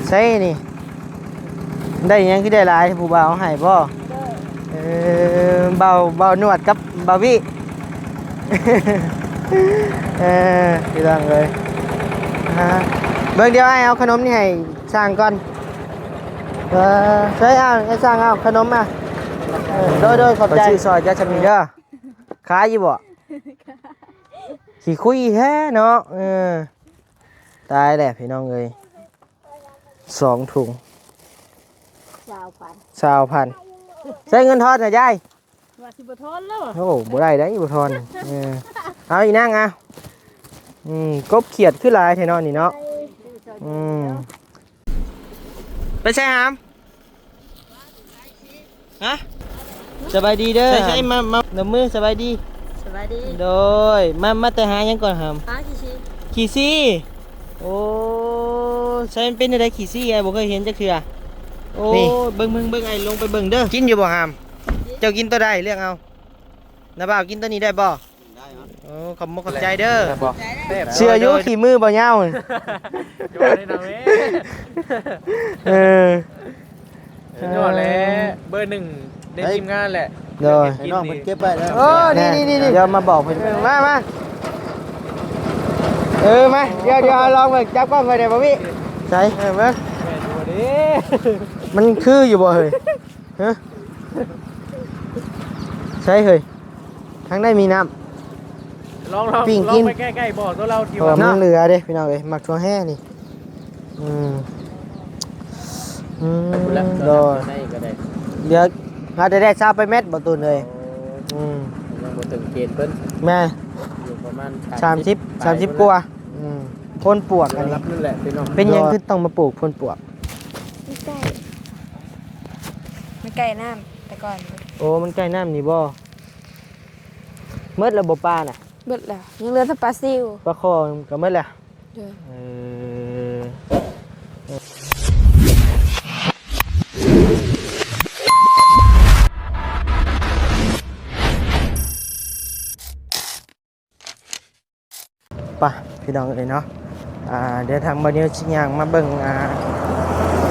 ໃສ່ນີ້ ໄດ້ຫຍັງຄືໄດ້ຫຼາຍ ຜູ້ບ່າວເອົາໃຫ້ບໍ່? ເອີ ບ່າວ ບ່າວໜວດກັບບ່າວວິ ເອີ ພີ່ນ້ອງເອີຍ ເບິ່ງ ດຽວອ້າຍເອົາຂະໜົມນີ້ໃຫ້ຊ່າງກ່ອນ. ເອີ ໃສ່ ອ້າຍຊ່າງເອົາຂະໜົມມາ. ເອີ ໂດຍ ໂດຍ ຂອບໃຈ. ຂ້ອຍຊື້ຊອຍເຈົ້າຊ່ຳນີ້ເດີ. ຂາຍຢູ່ບໍ່? ຂີ້ຄຸຍແທ້ເນາະ. ເອີ ຕາຍແລ້ວພີ່ນ້ອງເອີຍ ສອງຖົງ ຊາວພັນ ຊາວພັນ. ໃຊ້ເງິນທອນນະຍາຍ? ວ່າຊິບໍ່ທອນແລ້ວ. ໂອ້ ບໍ່ໄດ້ໄດ໋ ບໍ່ທອນ. ເອີ ເອົາອີ່ນາງເອົາ. ອືມ ກົບຂຽດຄືຫຼາຍແທ້ເນາະນີ້ເນາະ. ອືມ ໄປໃສຫາມ? ຮະ ສະບາຍດີເດີ. ໃສໆ ມາ ມາ ນົບມື ສະບາຍດີ. ສະບາຍດີ. ໂດຍ ມາ ມາແຕ່ຫາຫຍັງກ່ອນຫາມ? ຫາຂີ້ຊີ. ຂີ້ຊີ. ໂອ້ ໃສ ມັນເປັນຈັ່ງໃດຂີ້ຊີ? ອ້າຍບໍ່ເຄີຍເຫັນຈັກເທື່ອ. ໂອ້ ນີ້ ເບິ່ງ ເບິ່ງ ເບິ່ງ ອ້າຍລົງໄປເບິ່ງເດີ. ກິນຢູ່ບໍ່ຫາມ? ເຈົ້າກິນໂຕໃດ ເລືອກເອົາ. ນ້າບ່າວກິນໂຕນີ້ໄດ້ບໍ່? ໄດ້ເນາະ. ໂອ້ ຂອບມຸກຂອບໃຈເດີ. ແຊບບໍ່? ແຊບ. ເຊື່ອຢູ່ ໂດຍ ໂດຍ ຂີ້ມືບໍ່ຍາວ. ຢູ່ໃນນັ້ນແຫຼະ. ເອີ ສຸດຍອດແຫຼະ ເບີໜຶ່ງໃນທີມງານແຫຼະ. ໂດຍ ໃຫ້ນ້ອງເພິ່ນເກັບໄວ້ເດີ. ໂອ້ ນີ້ໆໆ ດຽວມາບອກເພິ່ນ. ເອີ ມາ ມາ ເອີ ມາ ດຽວ ດຽວເຮົາລອງເບິ່ງ ຈັບກ້ອງໄວ້ໄດ້ບໍ່ວິ? ໃສ? ເອີ ເບິ່ງ ແມ່ນຢູ່ບໍ່ເດ້? ມັນຄືຢູ່ບໍ່ເຮີ້ຍ? ຮະ ໃສເຮີ້ຍ? ທາງໃດມີນ້ຳ? ລອງ ລອງ ປີ້ງກິນ ລອງໄປໃກ້ໆບໍ່ ຕົວລາວທີ່ ເອີ ວ່າ ມັນເຫຼືອເດ້ພີ່ນ້ອງເອີຍ ໝາກຖົ່ວແຮ່ນີ້. ອືມ ອືມ ໂດຍ ດຽວ ອາດຈະໄດ້ຊາວປາຍແມັດບໍ່ຕູນເອີຍ. ໂອ້ ອືມ ຍັງບໍ່ເຖິງເກນເພິ່ນ. ແມ່ນ ຢູ່ປະມານສາມສິບ ສາມສິບກວ່າ. ອືມ ໂພນປວກອັນນີ້ ເປັນຫຍັງຄືຕ້ອງມາປູກໂພນປວກ? ມັນໃກ້ ມັນໃກ້ນ້ຳແຕ່ກ່ອນ. ໂອ້ ມັນໃກ້ນ້ຳນີ້ບໍ່? ໝົດແລ້ວບໍ່ປານະ? ເບິດແລ້ວ ຍັງເຫຼືອແຕ່ປາຊິວ ປາຄໍກໍໝົດແລ້ວ. ເອີ ເອີ ໄປພີ່ນ້ອງເອີຍເນາະ. ອ່າ ດຽວທາງບ່າວນິວຊິຍ່າງມາເບິ່ງ ອ່າ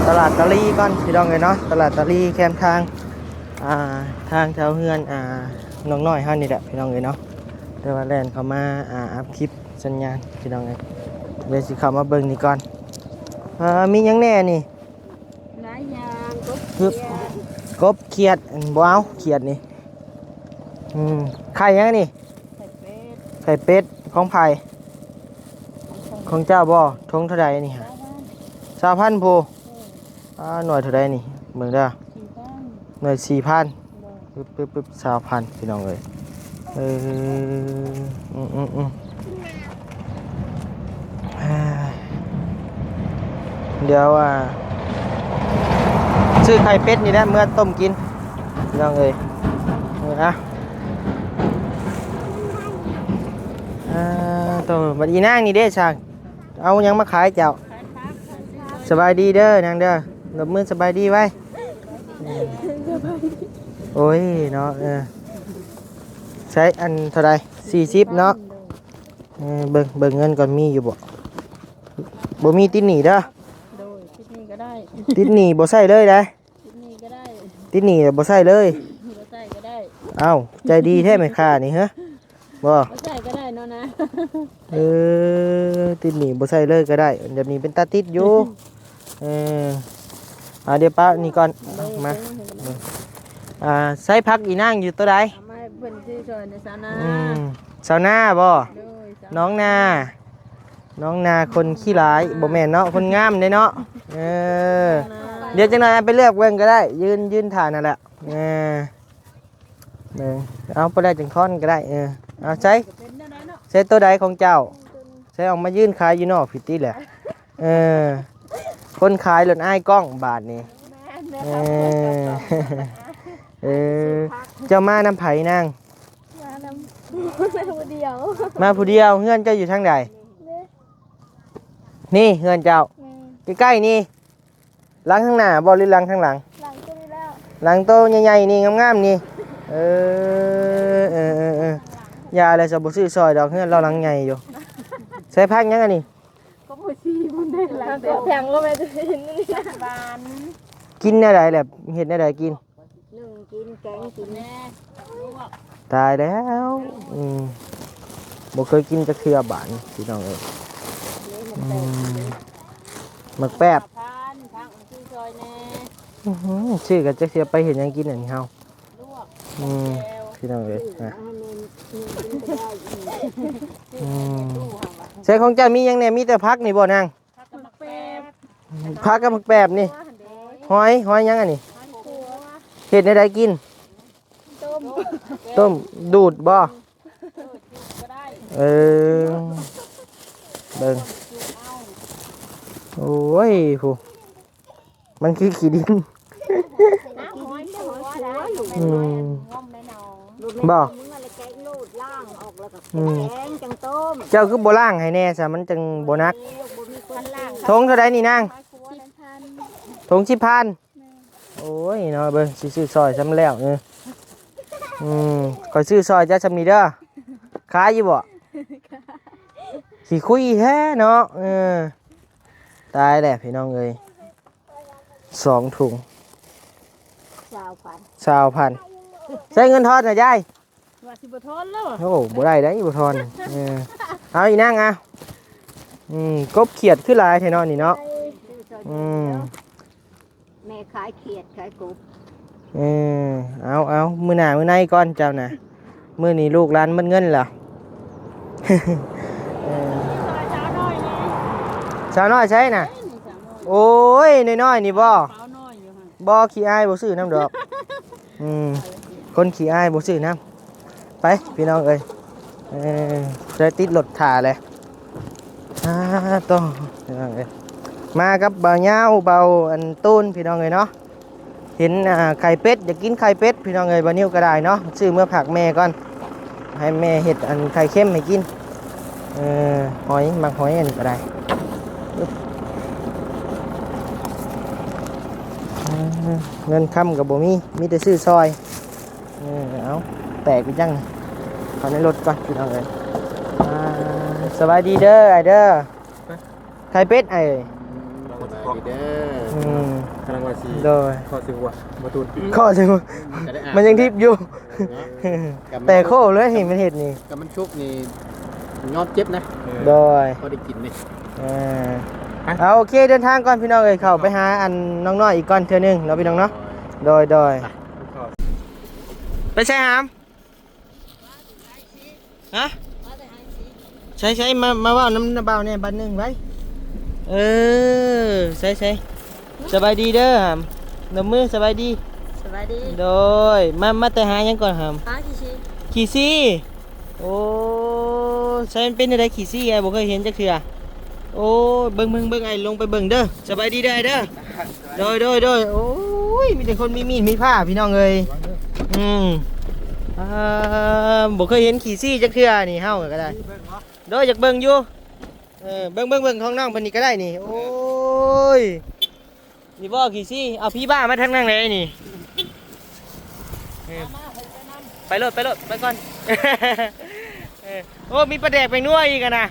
ຕະຫຼາດຕາລີກ່ອນພີ່ນ້ອງເອີຍເນາະ. ຕະຫຼາດຕາລີແຄມທາງ ອ່າ ທາງແຖວເຮືອນ ອ່າ ນ້ອງນ້ອຍເຮົານີ້ແຫຼະພີ່ນ້ອງເອີຍເນາະ. ແຕ່ວ່າແລ່ນເຂົ້າມາ ອ່າ ອັບຄລິບສັນຍານພີ່ນ້ອງເອີຍ. ດຽວຊິເຂົ້າມາເບິ່ງນີ້ກ່ອນ. ເອີ ມີຫຍັງແດ່ນີ້? ຫຼາຍຢ່າງ ກົບຂຽດ ກົບຂຽດ ບໍ່ເອົາຂຽດນີ້. ອືມ ໄຂ່ຫຍັງນີ້? ໄຂ່ເປັດ ໄຂ່ເປັດ ຂອງໃຜ? ຂອງເຈົ້າບໍ່? ຖົງເທົ່າໃດນີ້? ຊາວພັນພຸ້ນ. ເອີ ອ່າ ໜ່ວຍເທົ່າໃດນີ້? ເບິ່ງເດີ ສີ່ພັນ ໜ່ວຍສີ່ພັນ. ໂດຍ ປຶບໆໆ ຊາວພັນພີ່ນ້ອງເອີຍ. ເອີ ອືມໆໆ ດຽວ ອ່າ ຊື້ໄຂ່ເປັດນີ້ແຫຼະເມືອຕົ້ມກິນພີ່ນ້ອງເອີຍ. ເອີ ອ່າ ອ່າ ໂຕ ບັດອີນາງນີ້ເດ້ຊ່າງ ເອົາຫຍັງມາຂາຍເຈົ້າ? ສະບາຍດີເດີນາງເດີ ຍົກມືສະບາຍດີໄວ້. ໂອ້ຍເນາະ ເອີ ໃຊ້ອັນເທົ່າໃດ? ສີ່ສິບເນາະ. ເອີ ເບິ່ງ ເບິ່ງເງິນກ່ອນ ມີຢູ່ບໍ່? ບໍ່ມີ ຕິດໜີ້ເດີ. ໂດຍ ຕິດໜີ້ກໍໄດ້ ຕິດໜີ້ບໍ່ໃຊ້ເລີຍໄດ໋. ຕິດໜີ້ກໍໄດ້ ຕິດໜີ້ບໍ່ໃຊ້ເລີຍ. ບໍ່ໃຊ້ກໍໄດ້. ອ້າວ ໃຈດີແທ້ແມ່ຄ້ານີ້ ຮະ ບໍ່ ບໍ່ໃຊ້ກໍໄດ້ເນາະນາ. ເອີ ຕິດໜີ້ບໍ່ໃຊ້ເລີຍກໍໄດ້ ແບບນີ້ເປັນຕາຕິດຢູ່. ເອີ ອ່າ ດຽວປະນີ້ກ່ອນ ມາ ອ່າ ໃຊ້ຜັກອີນາງຢູ່ໂຕໃດ? ເອົາມາໃຫ້ເພິ່ນຊື້ຊ່ອຍໃນຊາວນາ. ອືມ ຊາວນາບໍ່? ໂດຍ ຊາວນາ ນ້ອງນາ ນ້ອງນາຄົນຂີ້ຫຼາຍ ບໍ່ແມ່ນເນາະ ຄົນງາມເດ້ເນາະ. ເອີ ດຽວຈັກໜ່ອຍໄປເລືອກເບິ່ງກໍໄດ້ ຢືນ ຢືນຖ້ານັ້ນແຫຼະ. ເອີ ເບິ່ງ ເອົາ ບໍ່ໄດ້ຈັ່ງທອນກໍໄດ້. ເອີ ເອົາ ໃສ່ ໃສ່ໂຕໃດຂອງເຈົ້າ? ໃສ່ອອກມາຢືນຂາຍຢູ່ນອກພີ້ຕິແຫຼະ. ເອີ ຄົນຂາຍລົດອາຍກ້ອງບາດນີ້. ເອີ ເອີ ເຈົ້າມານຳໃຜນາງ? ມານຳ ມາຜູ້ດຽວ ມາຜູ້ດຽວ. ເຮືອນເຈົ້າຢູ່ທາງໃດ? ນີ້ ນີ້ເຮືອນເຈົ້າ ແມ່ນ ໃກ້ໆນີ້. ຫຼັງທາງໜ້າບໍ່ ຫຼືຫຼັງທາງຫຼັງ? ຫຼັງຕົວນີ້ແລ້ວ ຫຼັງໂຕໃຫຍ່ໆນີ້ ງາມໆນີ້. ເອີ ເອີ ເອີ ເອີ ຢ່າແຫຼະ ຈະບໍ່ຊື້ຊ່ອຍດອກ ເຮືອນລາວຫຼັງໃຫຍ່ຢູ່. ໃສ່ຜັກຫຍັງອັນນີ້? ກໍບໍ່ຊີບໍ່ໄດ້ຫຼາຍ ແພງບໍ່ແມ່ນ ຈະໄດ້ເຫັນນີ້ ຫວານ ກິນແນວໃດແຫຼະ ເຮັດແນວໃດກິນ? ໜຶ້ງກິນ ແກງກິນ ຕາຍແລ້ວ ອືມ ບໍ່ເຄີຍກິນຈັກເທື່ອບາດນີ້ ພີ່ນ້ອງເອີຍ ອືມ ໝາກແປບ ພັນ ພັນ ຊື້ຊ່ອຍແດ່ ອືຫື ຊື້ກັນຈັກເທື່ອ ໄປເຮັດຫຍັງກິນອັນນີ້ເຮົາ ລວກ ອືມ ແຈ່ວ ພີ່ນ້ອງເອີຍ ອ່ະ ອືມ ໃສ່ຂອງເຈົ້າມີຫຍັງແດ່? ມີແຕ່ຜັກນີ້ບໍ່ນາງ? ຜັກກັບໝາກແປບ ຜັກກັບໝາກແປບນີ້ ຫອຍ ຫອຍຫຍັງອັນນີ້? ຫອຍຂົວ ເຮັດແນວໃດກິນ? ຕົ້ມ ຕົ້ມ ດູດບໍ່? ເອີ ເບິ່ງ ໂອ້ຍ ຜູ້ ມັນຄືຂີ້ດິນ ອືມ ບໍ່ ອືມ ເຈົ້າຄືບໍ່ລ້າງໃຫ້ແດ່ຊະ ມັນຈັ່ງບໍ່ໜັກ ຖົງເທົ່າໃດນີ້ນາງ? ຖົງສິບພັນ ໂອ້ຍເນາະ ເບິ່ງຊິຊື້ຊ່ອຍຊ່ຳແລ້ວ ເອີ ອືມ ຂ້ອຍຊື້ຊ່ອຍເຈົ້າຊ່ຳນີ້ເດີ ຂາຍຢູ່ບໍ່? ຂີ້ຄຸຍແທ້ເນາະ ເອີ ຕາຍແລ້ວພີ່ນ້ອງເອີຍ ສອງຖົງ ຊາວພັນ ຊາວພັນ ໃຊ້ເງິນທອນນະຍາຍ ວ່າຊິບໍ່ທອນແລ້ວ ໂອ້ ບໍ່ໄດ້ໄດ໋ ບໍ່ທອນ ເອີ ເອົາອີນາງ ອ່ະ ອືມ ກົບຂຽດຄືຫຼາຍແທ້ເນາະ ນີ້ເນາະ ອືມ ແມ່ຂາຍຂຽດຂາຍກົບ ເອີ ເອົາ ເອົາ ມື້ໜ້າມື້ໃນກ່ອນເຈົ້ານະ ມື້ນີ້ລູກຫຼານໝົດເງິນແລ້ວ ເອີ ສາວນ້ອຍໃສນະ? ໂອ້ຍ ນ້ອຍໆນີ້ບໍ່? ສາວນ້ອຍຢູ່ຫັ້ນ ບໍ່ ຂີ້ອາຍ ບໍ່ຊື້ນຳດອກ ອືມ ຄົນຂີ້ອາຍບໍ່ຊື້ນຳ ໄປພີ່ນ້ອງເອີຍ ເອີ ໄດ້ຕິດລົດຖ້າແຫຼະ ອ່າ ໂຕ ພີ່ນ້ອງເອີຍ ມາກັບບ່າວຍາວ ບ່າວອັນຕູນ ພີ່ນ້ອງເອີຍເນາະ ເຫັນ ອ່າ ໄຂ່ເປັດ ຢາກກິນໄຂ່ເປັດ ພີ່ນ້ອງເອີຍ ບ່າວນິວກໍໄດ້ເນາະ ຊື້ເມືອຝາກແມ່ກ່ອນ ໃຫ້ແມ່ເຮັດອັນໄຂ່ເຄັມໃຫ້ກິນ ເອີ ຫອຍ ໝາກຫອຍອັນນີ້ກໍໄດ້ ເອີ ເງິນຄຳກໍບໍ່ມີ ມີແຕ່ຊື້ຊ່ອຍ ເອີ ເອົາ ແຕກໄປຈັ່ງ ເຂົ້າໃນລົດກ່ອນ ພີ່ນ້ອງເອີຍ ອ່າ ສະບາຍດີເດີ ອ້າຍເດີ ໄຂ່ເປັດ ອ້າຍເອີຍ ສະບາຍດີເດີ ອືມ ກຳລັງວ່າຊິ ໂດຍ ຂໍຊື້ຫົວ ບໍ່ຕູນ ຂໍຊື້ຫົວ ມັນຍັງດິບຢູ່ ເນາະ ແຕ່ໂຄເລີຍ ເຫັນມັນເຮັດນີ້ ກໍມັນສຸກນີ້ຍອມເຈັບນະ ໂດຍ ພໍໄດ້ກິນນີ້ ເອີ ເອົາ ໂອເຄ ເດີນທາງກ່ອນພີ່ນ້ອງເອີຍ ເຂົ້າໄປຫາອັນນ້ອງນ້ອຍອີກກ່ອນເທື່ອໜຶ່ງເນາະ ພີ່ນ້ອງເນາະ ໂດຍ ໂດຍ ໄປໃສຫາມ? ຮະ ໃສໆ ມາ ມາເວົ້ານຳນ້າບ່າວແດ່ບາດໜຶ່ງໄວ້ ເອີ ໃສໆ ສະບາຍດີເດີຫາມ ນົບມື ສະບາຍດີ ສະບາຍດີ ໂດຍ ມາ ມາແຕ່ຫາຫຍັງກ່ອນຫາມ? ຫາຂີ້ຊີ ຂີ້ຊີ ໂອ້ ໃສ ມັນເປັນແນວໃດຂີ້ຊີ ອ້າຍບໍ່ເຄີຍເຫັນຈັກເທື່ອ ໂອ້ ເບິ່ງໆໆ ອ້າຍລົງໄປເບິ່ງເດີ ສະບາຍດີເດີ ອ້າຍເດີ ໂດຍ ໂດຍ ໂດຍ ໂອ້ຍ ມີແຕ່ຄົນມີມີດມີພ້າພີ່ນ້ອງເອີຍ ອືມ ອ່າ ບໍ່ເຄີຍເຫັນຂີ້ຊີຈັກເທື່ອນີ້ ເຮົາກໍໄດ້ ໂດຍ ຢາກເບິ່ງຢູ່ ເອີ ເບິ່ງ ເບິ່ງ ເບິ່ງຂອງນ້ອງເພິ່ນນີ້ກໍໄດ້ນີ້ ໂອ້ຍ ນີ້ບໍ່ຂີ້ຊີ ເອົາຜີບ້າມາທາງນັ້ນເລີຍນີ້ ເອີ ໄປໂລດ ໄປໂລດ ໄປກ່ອນ ເອີ ໂອ້ ມີປາແດກແປ້ງນົວອີກຫັ້ນນະ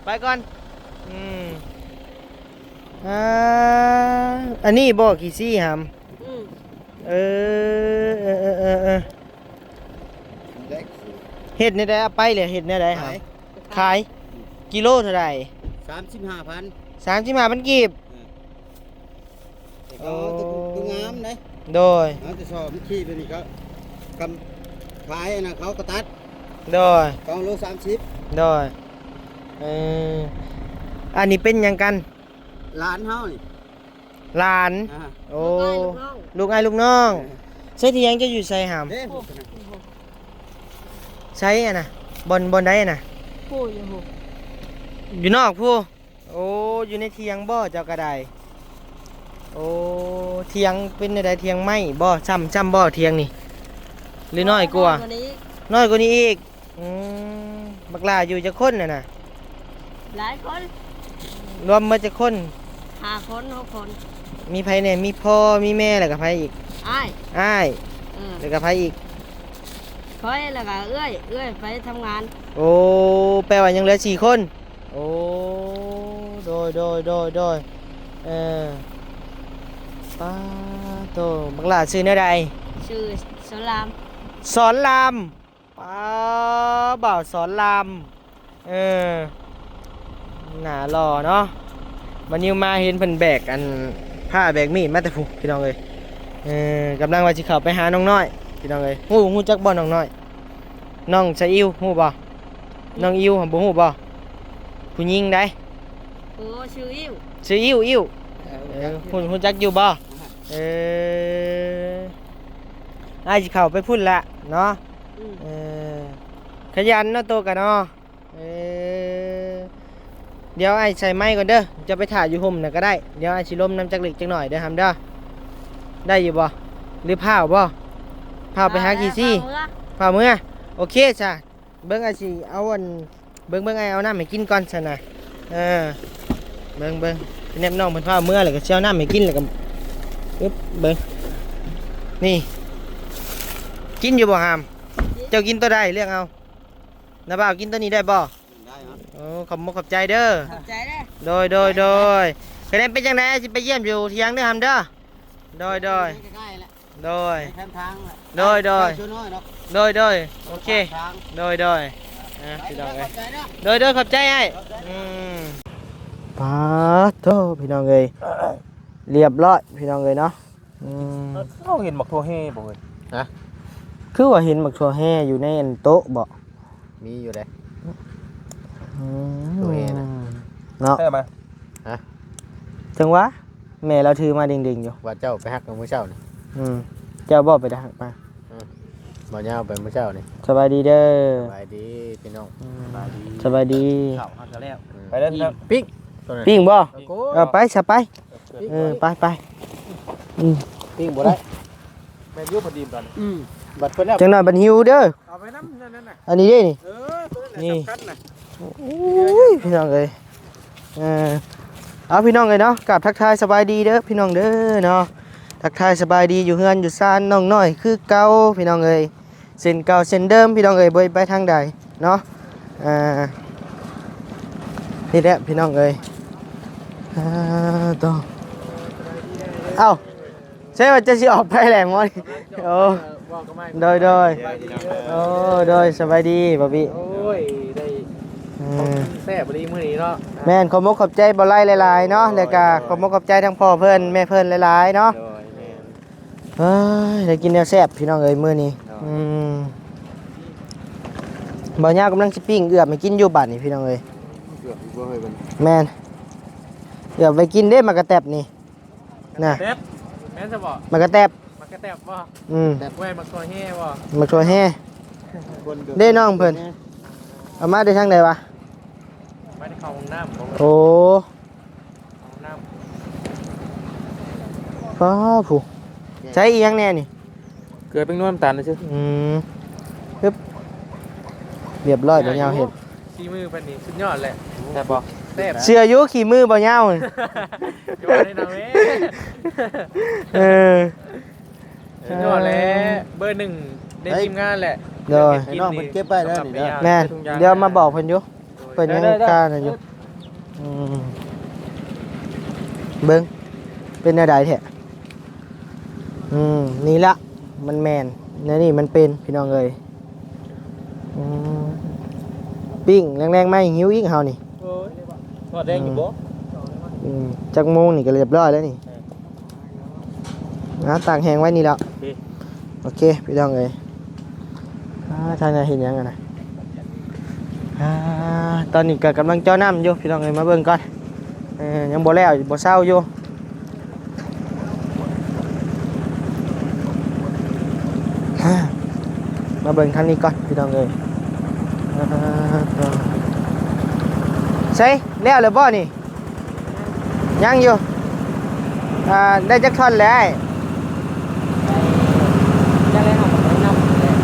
ໄປກ່ອນ ອືມ ອ່າ ອັນນີ້ບໍ່ຂີ້ຊີຫຳ? ອືມ ເອີ ເອີ ເອີ ເອີ ເອີ ເຮັດແນວໃດ ເອົາໄປແລ້ວເຮັດແນວໃດຫຳ? ຂາຍ ຂາຍ ກິໂລເທົ່າໃດ? ສາມສິບຫ້າພັນ ສາມສິບຫ້າພັນກີບ ເອີ ໂອ້ ໂຕງາມເດ້ ໂດຍ ເອົາແຕ່ຊອກມັນຂີ້ຕົວນີ້ກໍ ກຳ ຂາຍອັນນັ້ນເຂົາກໍຕັດ ໂດຍ ສອງໂລສາມສິບ ໂດຍ ເອີ ອັນນີ້ເປັນຫຍັງກັນ? ຫຼານເຮົານີ້ ຫຼານ ອ່າ ໂອ້ ລູກອ້າຍລູກນ້ອງ ເອີ ໃສຖຽງເຈົ້າຢູ່ໃສຫຳ? ເດ້ ໃສອັນນະ ບ່ອນ ບ່ອນໃດອັນນະ? ໂອ້ ຢູ່ ຢູ່ນອກພຸ້ນ ໂອ້ ຢູ່ໃນຖຽງບໍ່ເຈົ້າກໍໄດ້? ໂອ້ ຖຽງເປັນແນວໃດ ຖຽງໄມ້ບໍ່? ຊ່ຳ ຊ່ຳບໍ່ຖຽງນີ້ ຫຼືນ້ອຍກວ່າ? ນ້ອຍກວ່ານີ້ ນ້ອຍກວ່ານີ້ອີກ ອືມ ບັກຫຼ້າຢູ່ຈັກຄົນຫັ້ນນະ? ຫຼາຍຄົນ ລວມໝົດຈັກຄົນ? ຫ້າຄົນ ຫົກຄົນ ມີໃຜແດ່? ມີພໍ່ ມີແມ່ ແລ້ວກໍໃຜອີກ? ອ້າຍ ອ້າຍ ເອີ ແລ້ວກໍໃຜອີກ? ຂ້ອຍ ແລ້ວກໍເອື້ອຍ ເອື້ອຍໄປທຳງານ ໂອ້ ແປວ່າຍັງເຫຼືອສີ່ຄົນ ໂອ້ ໂດຍ ໂດຍ ໂດຍ ໂດຍ ເອີ ປາໂຕ ບັກຫຼ້າຊື່ແນວໃດ? ຊື່ສອນລາມ. ສອນລາມ ປາ ບ່າວສອນລາມ ເອີ ໜ້າຫຼໍ່ເນາະ. ບັດນີ້ມາເຫັນເພິ່ນແບກອັນ ພ້າແບກມີດມາແຕ່ພຸ້ນ ພີ່ນ້ອງເອີຍ. ເອີ ກຳລັງວ່າຊິເຂົ້າໄປຫານ້ອງນ້ອຍ ພີ່ນ້ອງເອີຍ. ຮູ້ ຮູ້ຈັກບໍ່ນ້ອງນ້ອຍ? ນ້ອງສະອິວ ຮູ້ບໍ່? ນ້ອງອິວ ບໍ່ຮູ້ບໍ່? ຜູ້ຍິງໃດ? ໂອ້ ຊື່ອິ້ວ ຊື່ອິ້ວ ອິ້ວ ເອີ ເອີ ຮູ້ ຮູ້ຈັກຢູ່ບໍ່? ເອີ ອ້າຍຊິເຂົ້າໄປພຸ້ນລະເນາະ. ອືມ ເອີ ຂະຫຍັນເນາະໂຕກະເນາະ. ເອີ ດຽວອ້າຍໃສ່ໄມກ່ອນເດີ ເຈົ້າໄປຖ້າຢູ່ຮົ່ມນະກະໄດ້. ດຽວອ້າຍຊິລົມນຳຈັກເລັກຈັກໜ້ອຍເດີ ຫຳເດີ. ໄດ້ຢູ່ບໍ່? ຫຼືພ້າວບໍ່? ພ້າວໄປຫາຂີ້ຊີ້ ພ້າວເມືອ ພ້າວເມືອ. ໂອເຄຊະ. ເບິ່ງອ້າຍຊິເອົາອັນ ເບິ່ງ ເບິ່ງອ້າຍເອົານ້ຳໃຫ້ກິນກ່ອນຊັ້ນນະ. ເອີ ເບິ່ງ ເບິ່ງ ແນບນ້ອງເພິ່ນພາເມືອ ແລ້ວກໍຊິເອົານ້ຳໃຫ້ກິນ ແລ້ວກໍ ອຶບ ເບິ່ງ ນີ້ ກິນຢູ່ບໍ່ຫາມ? ເຈົ້າກິນໂຕໃດ? ເລືອກເອົາ. ນ້າບ່າວກິນໂຕນີ້ໄດ້ບໍ່? ໄດ້ເນາະ. ໂອ້ ຂອບມົກຂອບໃຈເດີ ຂອບໃຈເດີ. ໂດຍ ໂດຍ ໂດຍ. ຄະແນນເປັນຈັ່ງໃດ? ຊິໄປຢ້ຽມຢູ່ຖຽງເດີຫາມເດີ. ໂດຍ ໂດຍ ໃກ້ໆແຫຼະ. ໂດຍ ແຄມທາງແຫຼະ. ໂດຍ ໂດຍ ໃກ້ ໃກ້ສວນນ້ອຍດອກ. ໂດຍ ໂດຍ ໂອເຄ ໂດຍ ໂດຍ. ອ່າ ພີ່ນ້ອງເອີຍ ຂອບໃຈເດີ. ໂດຍ ໂດຍ ຂອບໃຈອ້າຍ. ອືມ ປາໂທ້ ພີ່ນ້ອງເອີຍ ລຽບຮ້ອຍ ພີ່ນ້ອງເອີຍເນາະ. ອືມ ເຮົາເຫັນໝາກຖົ່ວແຮ່ບໍ່ເອີຍ? ຮະ? ຄືວ່າເຫັນໝາກຖົ່ວແຮ່ຢູ່ໃນອັນໂຕະບໍ່? ມີຢູ່ເດ້. ອືມ ໂຕເອນະ ເນາະ ໃຊ່ມາ. ຮະ? ຈັ່ງຫວະ ແມ່ລາວຖືມາເດັ່ງໆຢູ່. ວ່າເຈົ້າໄປຮັກກັນມື້ເຊົ້ານີ້. ອືມ ເຈົ້າບໍ່ໄປໄດ້ຮັກມາ? ອືມ ບໍ່ຍາວໄປມື້ເຊົ້ານີ້. ສະບາຍດີເດີ. ສະບາຍດີພີ່ນ້ອງ. ອືມ ສະບາຍດີ ສະບາຍດີ. ເຂົ້າຮັກກັນແລ້ວ. ອືມ ໄປເດີພີ່ນ້ອງ. ປີ້ງ ປີ້ງບໍ່? ໂອ້ ເອີ ໄປຊະໄປ. ເອີ ໄປ ໄປ. ອືມ ປີ້ງບໍ່ໄດ້. ແມ່ນຢູ່ພໍດີບັດນີ້. ອືມ ບັດເພິ່ນແລ້ວ ຈັກໜ້ອຍບັດຫິວເດີ. ເອົາໄປນຳນັ້ນນະ. ອັນນີ້ເດ້ນີ້. ເອີ ໂຕນັ້ນແຫຼະ ນີ້ ສຳຄັນນະ. ໂອ້ຍ ພີ່ນ້ອງເອີຍ ເອີ ເອົາ ພີ່ນ້ອງເອີຍເນາະ ກາບທັກທາຍສະບາຍດີເດີພີ່ນ້ອງເດີເນາະ. ທັກທາຍສະບາຍດີຢູ່ເຮືອນຢູ່ຊານນ້ອງນ້ອຍຄືເກົ່າ ພີ່ນ້ອງເອີຍ. ເຊັ່ນເກົ່າເຊັ່ນເດີມ ພີ່ນ້ອງເອີຍ ບໍ່ໄດ້ໄປທາງໃດເນາະ. ອ່າ ນີ້ແຫຼະ ພີ່ນ້ອງເອີຍ. ອ່າ ໂຕ ເອົ້າ ໃຊ່ວ່າຈະຊິອອກໄປແຫຼະໝໍນີ້. ໂອ້ ໂດຍ ໂດຍ. ໂອ້ ໂດຍ ສະບາຍດີບາບີ. ໂອ້ຍ ໄດ້ ອືມ ຂອງກິນແຊບອີ່ຫຼີມື້ນີ້ເນາະ. ແມ່ນ ຂອບມົກຂອບໃຈບ່າວໄລຫຼາຍໆເນາະ. ໂດຍ ແລ້ວກະ ໂດຍ ຂອບມົກຂອບໃຈທັງພໍ່ເພິ່ນແມ່ເພິ່ນຫຼາຍໆເນາະ. ໂດຍ ແມ່ນ. ເອີຍ ໄດ້ກິນແນວແຊບພີ່ນ້ອງເອີຍມື້ນີ້. ໂດຍ ອືມ ບ່າວຍາວກຳລັງຊິປີ້ງເອືອບໃຫ້ກິນຢູ່ບາດນີ້ພີ່ນ້ອງເອີຍ. ເອືອບຢູ່ບໍ່ເຮີ້ຍບັດນີ້? ແມ່ນ ເອືອບໄວ້ກິນເດ້ໝາກກະແຕັບນີ້. ນະ ແຕັບ ແມ່ນຊະບໍ່? ໝາກກະແຕັບ ໝາກກະແຕັບບໍ່? ອືມ ແຕັບ ແມ່ນໝາກຖົ່ວແຮ່ບໍ່? ໝາກຖົ່ວແຮ່ ເດ້ນ້ອງເພິ່ນ ເອົາມາແຕ່ທາງໃດວະ? ມາແຕ່ເຂົ້າຫ້ອງນ້ຳ. ໂອ້ ຫ້ອງນ້ຳ ຟ້າຜູ້ ໃຊ້ອີ່ຫຍັງແດ່ນີ້? ເກືອ ແປ້ງນົວ ນ້ຳຕານຊື່. ອືມ ຮຶບ ຮຽບຮ້ອຍ ບ່າວຍາວເຮັດ. ສີມືເພິ່ນນີ້ສຸດຍອດແຫຼະ. ແຊບບໍ່? ແຊບ. ເຊື່ອຢູ່ຂີ້ມືບ່າວຍາວ. ຢ່າວ່າໄດ້ນະເວີຍ. ເອີ ສຸດຍອດແຫຼະ ເບີໜຶ່ງໃນທີມງານແຫຼະ. ໂດຍ ໃຫ້ນ້ອງເພິ່ນເກັບໄວ້ເດີນີ້ເດີ. ແມ່ນ ດຽວມາບອກເພິ່ນຢູ່. ເພິ່ນຍັງ ເອີ ເອີ ຄານັ້ນຢູ່. ອືມ ເບິ່ງ ເປັນແນວໃດແທ້? ອືມ ນີ້ລະ ມັນແມ່ນ ແນວນີ້ມັນເປັນ ພີ່ນ້ອງເອີຍ. ອືມ ປີ້ງແລງໆ ມາຫິວອີກເຮົານີ້. ໂອ້ຍ ທອດແດງຢູ່ບໍ່? ອືມ ຈັກໂມງນີ້ກໍຮຽບຮ້ອຍແລ້ວນີ້. ເອີ ອ່າ ຕາກແຫ້ງໄວ້ນີ້ແຫຼະ. ໂອເຄ ໂອເຄ ພີ່ນ້ອງເອີຍ. ອ່າ ທາງນັ້ນເຮັດຫຍັງຫັ້ນນະ? ອ່າ ຕອນນີ້ກໍກຳລັງເຈາະນ້ຳຢູ່ ພີ່ນ້ອງເອີຍ ມາເບິ່ງກ່ອນ. ເອີ ຍັງບໍ່ແລ້ວ ບໍ່ເຊົາຢູ່. ມາເບິ່ງທາງນີ້ກ່ອນ ພີ່ນ້ອງເອີຍ. ໃສ ແລ້ວແລ້ວບໍ່ນີ້? ຍັງຢູ່. ອ່າ ໄດ້ຈັກທ່ອນແລ້ວອ້າຍ?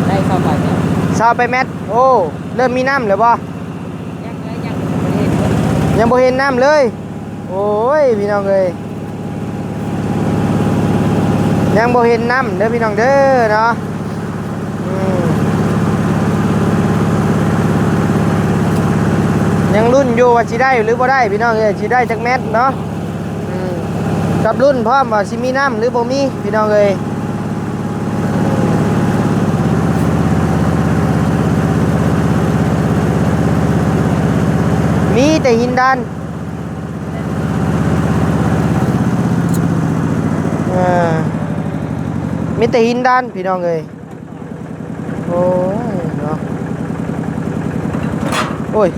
ໄດ້ຊາວປາຍແມັດ. ຊາວປາຍແມັດ. ໂອ້ ເລີ່ມມີນ້ຳແລ້ວບໍ່? ຍັງເລີຍ ຍັງບໍ່ເຫັນ ຍັງບໍ່ເຫັນນ້ຳເລີຍ. ໂອ້ຍ ພີ່ນ້ອງເອີຍ ຍັງບໍ່ເຫັນນ້ຳເດີພີ່ນ້ອງເດີເນາະ. ອືມ ຍັງລຸ້ນຢູ່ວ່າຊິໄດ້ຫຼືບໍ່ໄດ້ພີ່ນ້ອງເອີຍ, ຊິໄດ້ຈັກແມັດເນາະ. ອືມ ກັບລຸ້ນພ້ອມວ່າຊິມີນ້ຳຫຼືບໍ່ມີພີ່ນ້ອງເອີຍ. ມີແຕ່ຫີນດານ ເອີ ມີແຕ່ຫີນດານພີ່ນ້ອງເອີຍ. ໂອ້ຍເນາະ ໂອ້ຍ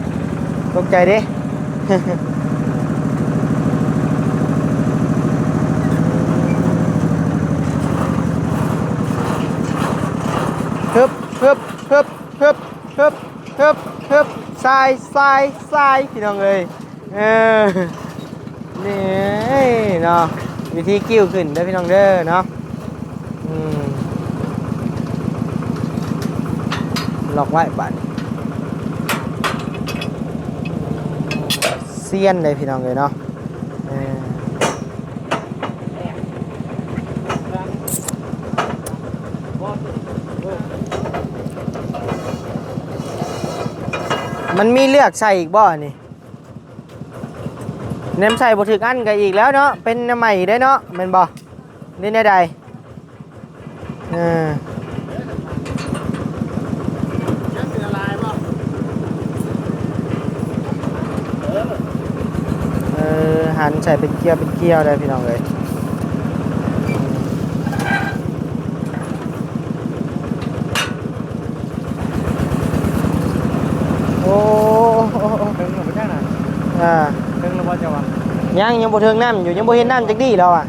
ຕົກໃຈເດ້. ຮຶບ ຮຶບ ຮຶບ ຮຶບ ຮຶບ ຮຶບ ຮຶບ ຊາຍ ຊາຍ ຊາຍ ພີ່ນ້ອງເອີຍ. ເອີ ນີ້ເນາະ ວິທີກ້ວຍຂຶ້ນເດີພີ່ນ້ອງເດີເນາະ. ອືມ ລັອກໄວ້ບາດນີ້ ຊຽນເດ້ພີ່ນ້ອງເອີຍເນາະ. ເອີ ມັນມີເລືອກໃສ່ອີກບໍ່ອັນນີ້? ແນມໃສ່ບໍ່ຖືກອັນກໍອີກແລ້ວເນາະ, ເປັນແນວໃໝ່ໄດ້ເນາະ ແມ່ນບໍ່ ຫຼືແນວໃດ? ເອີ ເອີ ຫັນໃສ່ເປັນກ້ຽວເປັນກ້ຽວໄດ້ພີ່ນ້ອງເອີຍ. ໂອ້ ເຖິງແລ້ວບໍ່ຈັກນະ? ອ່າ ເຖິງແລ້ວບໍ່ເຈົ້າວ່າ? ຍັງ ຍັງບໍ່ເຖິງນ້ຳຢູ່, ຍັງບໍ່ເຫັນນ້ຳຈັກດີ້ແລ້ວວ່າ.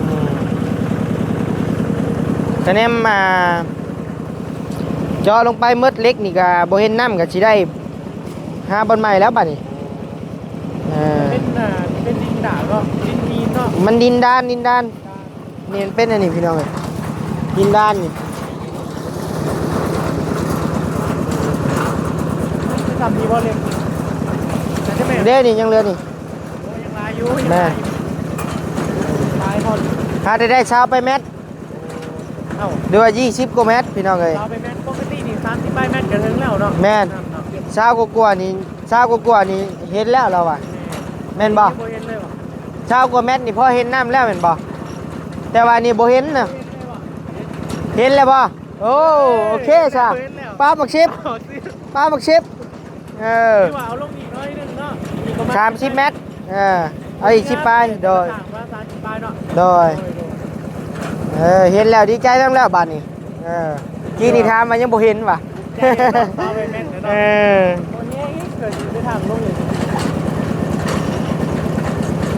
ອືມ ກະແນມ ອ່າ ເຈາະລົງໄປໝົດເຫຼັກນີ້ກະບໍ່ເຫັນນ້ຳ ກະຊິໄດ້ຫາບ່ອນໃໝ່ແລ້ວບາດນີ້. ເອີ ເປັນ ອ່າ ເປັນດິນດານເນາະ ດິນຫີນເນາະ ມັນດິນດານ ດິນດານ. ນີ້ມັນເປັນອັນນີ້ພີ່ນ້ອງເອີຍ ດິນດານນີ້. ຄືທຳດີບໍ່ເຫຼັກ ໜ້າຈະແມ່ນ ເດ້ນີ້ຍັງເຫຼືອນີ້. ໂອ້ ຍັງຫຼາຍຢູ່ ຍັງຫຼາຍຢູ່ ແມ່ນ ຫຼາຍພໍ. ຫາໄດ້ຊາວປາຍແມັດ ເອົ້າ ຫຼືວ່າຊາວກວ່າແມັດພີ່ນ້ອງເອີຍ. ຊາວປາຍແມັດ ປົກກະຕິນີ້ສາມສິບປາຍແມັດກໍເຖິງແລ້ວເນາະ. ແມ່ນ ຊາວກວ່າໆນີ້ ຊາວກວ່າໆນີ້ເຫັນແລ້ວລາວວ່າ. ແມ່ນ ແມ່ນບໍ່? ຍັງບໍ່ເຫັນເລີຍຫວາ? ຊາວກວ່າແມັດນີ້ພໍເຫັນນ້ຳແລ້ວແມ່ນບໍ່? ແຕ່ວ່ານີ້ບໍ່ເຫັນນະ. ເຫັນແລ້ວບໍ່? ໂອ້ ໂອເຄຊະ ເຫັນແລ້ວ ປາບັກສິບ ປາບັກສິບ. ເອີ ຖືວ່າເອົາລົງອີກໜ້ອຍໜຶ່ງເນາະ ອີກປະມານສາມສິບແມັດ. ເອີ ເອົາອີກສິບປາຍ ໂດຍ ສາມສິບປາຍເນາະ ໂດຍ ໂດຍ ໂດຍ. ເອີ ເຫັນແລ້ວດີໃຈນຳແລ້ວບາດນີ້. ເອີ ກີ້ນີ້ຖາມວ່າຍັງບໍ່ເຫັນຫວາ? ເອີ ບໍ່ແນ່ອີກ ເກີດຢູ່ໄປທາງລົງອີກ